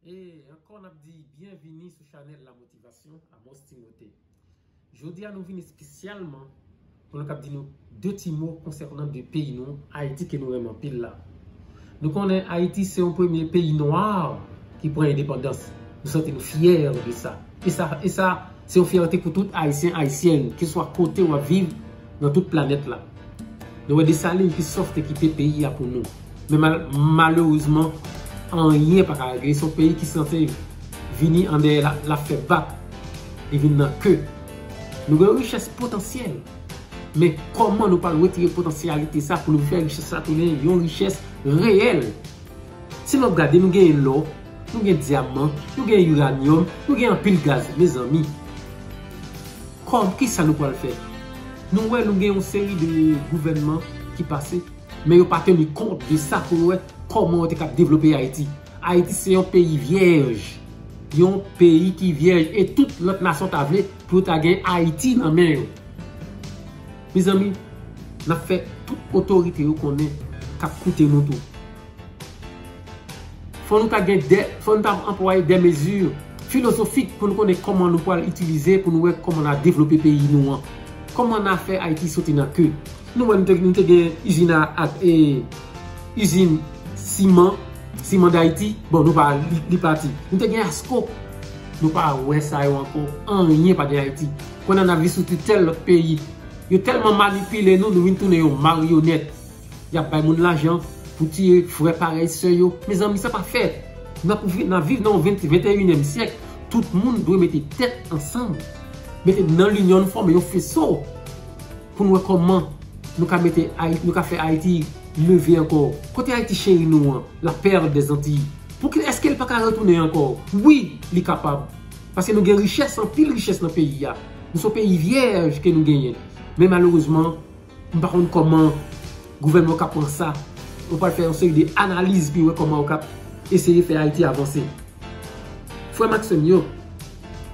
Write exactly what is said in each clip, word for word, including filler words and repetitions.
E ankò n ap di byenvini sou chanèl La Motivation, Amos Timothée. Jodi a nou vin espesyalman pou nou kab di nou de ti mo konsènan de peyi nou, Ayiti ke nou renmen anpil la. Nou konnen Ayiti se yon premye peyi nwa ki pran endepandans. Nou santi nou fyè de sa. E sa, e sa se yon fyète pou tout Ayisyen, Ayisyèn, keswa kote w ap viv nan tout planèt la. Nou wè Desalin ki sòf te kite peyi a pou nou. Men mal, malerezman, anyen pa ka regle. Se yon peyi ki sanse vini andèyè la, l ap fè bak. Li vin nan ke. Nou gen yon richès potansyèl. Men kòman nou pral retire potansyalite sa pou nou fè richès sa tounen yon richès reyèl? Si nou ap gade, nou genyen lò, nou gen dyaman, nou gen iranyòm, nou gen anpil gaz, mezanmi. Kòm kisa nou pral fè? Nou wè nou gen yon seri de gouvènman ki pase, men yo pa teni kont de sa pou yo wè kòman yo te kab devlope Ayiti. Ayiti se yon peyi vyèj. Yon peyi ki vyèj e tout lòt nasyon ta vle pou yo ta gen Ayiti nan men yo. Mezanmi, n ap fè tout otorite yo konnen k ap koute nou tou. Fò nou ta gen de, fò nou ta anplwaye de mezi filozofik pou nou konnen kòman nou pral itilize pou nou wè kòman n a devlope peyi nou an. Kòman n a fè Ayiti soti nan ke. Nou wè nou te, nou te gen izin a, a, e, izin siman, Siman Dayiti, bon, nou pa, li, li pati. Nou te gen Asko, nou pa wè sa yo ankò. Anyen pa gen Ayiti. Kounye a n ap viv sou titèl lòt peyi. Yo tèlman manipile nou, nou vin tounen yon maryonèt. Y ap bay moun lajan pou tiye frè parèy sè yo. Mezanmi, sa pa fèt. N ap vi-, n ap viv nan yon vent, venteyinyèm syèk. Tout moun dwe mete tèt ansanm. Mete nan linyon, nou fòme yon feso. Pou n wè kòman nou ka mete Ayiti, nou ka fè Ayiti leve ankò. Kote Ayiti cheri nou an, la perle des Antilles? Pouki, èske l pa ka retounen ankò? Wi, li kapab. Paske nou gen richès, anpil richès nan peyi a. Nou se yon peyi vyèj ke nou genyen. Men malerezman, m pa konn kòman gouvènman ka pran sa. Yo pral fè yon seri de analiz pou yo wè kòman yo ka eseye fè Ayiti avanse. Frè m ak sè m yo,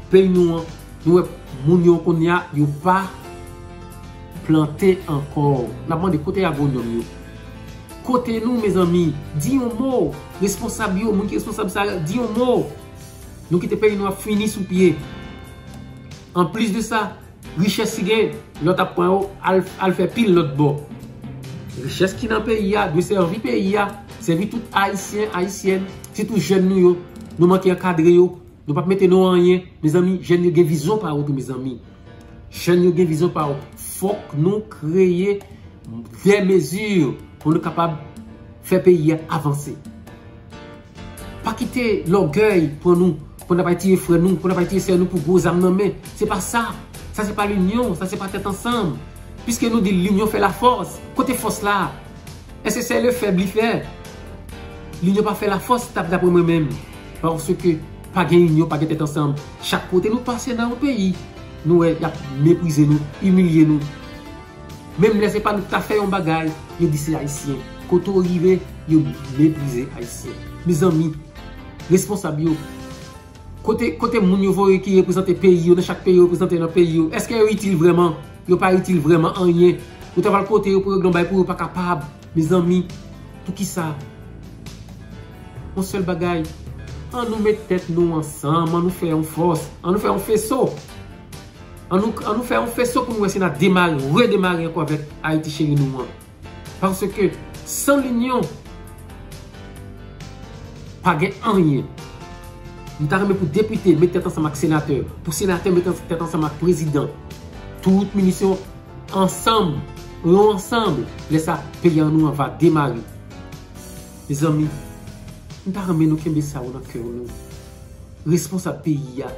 peyi nou an, nou wè moun yo kounye a, yo pa plante ankò. N ap mande kote agwonòm yo? Kote nou, mezanmi? Di yon mo. Responsab yo, moun ki responsab sa, di yon mo. Nou kite peyi nou ap fini sou pye. Anplis de sa, richès ki gen, lòt ap pran yo, al, al fè pil lòt bò. Richès ki nan peyi a, dwe sèvi peyi a, sèvi tout Ayisyen, Ayisyèn, sitou jèn nou yo. Nou manke ankadre yo, nou p ap mete nou anyen. Mezanmi, jèn yo gen vizyon pa yo tou, mezanmi. Jèn yo gen vizyon pa yo. Fòk nou kreye de mezi pou nou kapab fè peyi a avanse. Pa kite lògèy pran nou, pou n ap al tiye frè nou, pou n ap al tiye sè nou pou gwo zam nan men. Se pa sa. Sa se pa linyon, sa se pa tèt ansanm. Piske nou di linyon fè lafòs. Kote fòs la? Èske se le fèb li fè? Linyon pa fè lafòs, t ap daprè mwen menm. Paske pa gen inyon, pa gen tèt ansanm. Chak kote nou pase nan yon peyi, nou wè y ap meprize nou, imilye nou. Menm lè se pa nou ki ta fè yon bagay, yo di se Ayisyen. Kote w rive, yo meprize Ayisyen. Mezanmi, responsab yo, kote, kote moun yo voye ki reprezante peyi yo, nan chak peyi yo reprezante nan peyi yo, èske yo itil vrèman? Yo pa itil vrèman anyen. Yo ta pral kote yo pou yo gen yon bagay pou yo pa kapab. Mezanmi, poukisa? Yon sèl bagay, ann nou met tèt nou ansanm, ann nou fè yon fòs, ann nou fè yon feso. Ann nou, ann nou fè yon feso pou nou wè si n a demare, redemare ankò avèk Ayiti cheri nou an. Paske san linyon, pa gen anyen. M ta renmen pou depite met tèt ansanm ak senatè, pou senatè met tèt ansanm ak prezidan. Tout minis yo ansanm, yo ansanm, lè sa peyi an nou an va demare. Mezanmi, m ta renmen nou kenbe sa yo nan kè nou. Responsab peyi a,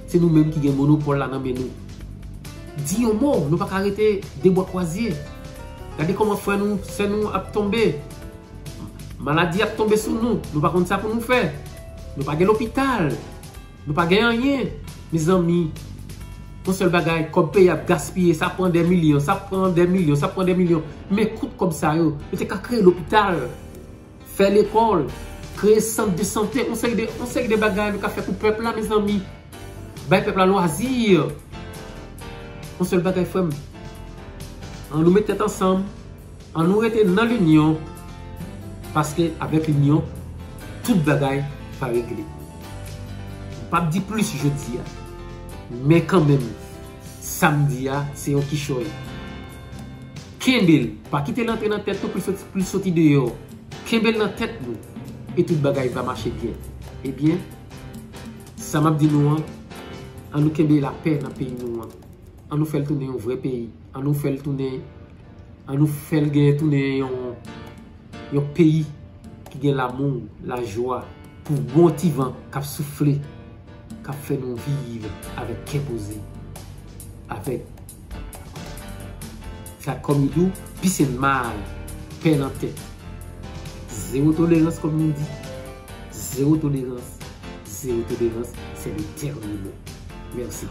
se nou menm ki gen monopòl la nan men nou. Di yon mo, nou pa ka rete de bwa kwazye. Gade kòman frè nou, sè nou ap tonbe. Maladi ap tonbe sou nou, nou pa konn sa pou nou fè. Nou pa gen lopital. Nou pa gen anyen. Mezanmi, yon sèl bagay, kòb peyi ap gaspiye, sa pran de milyon, sa pran de milyon, sa pran de milyon. Men kout kòb sa yo, yo te ka kreye lopital, fè lekòl, kreye sant de sante, yon seri de, yon seri de bagay nou ka fè pou pèp la, mezanmi. Bay pèp la lwazi. Yon sèl bagay, frè m. Ann nou met tèt ansanm. Ann nou rete nan linyon, paske avèk linyon, tout bagay va regle. P ap di plis jodi a. Men kanmenm, sa m di a, se yon kichòy. Kenbe l. Pa kite l antre nan tèt ou pou l soti, pou l soti deyò. Kenbe l nan tèt nou. E tout bagay va mache byen. Ebyen, sa m ap di nou an, ann nou kenbe lapè nan peyi nou an. Ann nou fè l tounen yon vrè peyi. Ann nou fè l tounen, ann nou fè l gen tounen yon, yon peyi ki gen lanmou, lajwa, pou bon ti van k ap soufle, k ap fè nou viv avèk kè poze, avèk, sa kòm yo di w, peace and mind, pè nan tèt. Zewo tolerans, kòm nou di. Zewo tolerans. Zewo tolerans, c'est le dernier mot. Merci.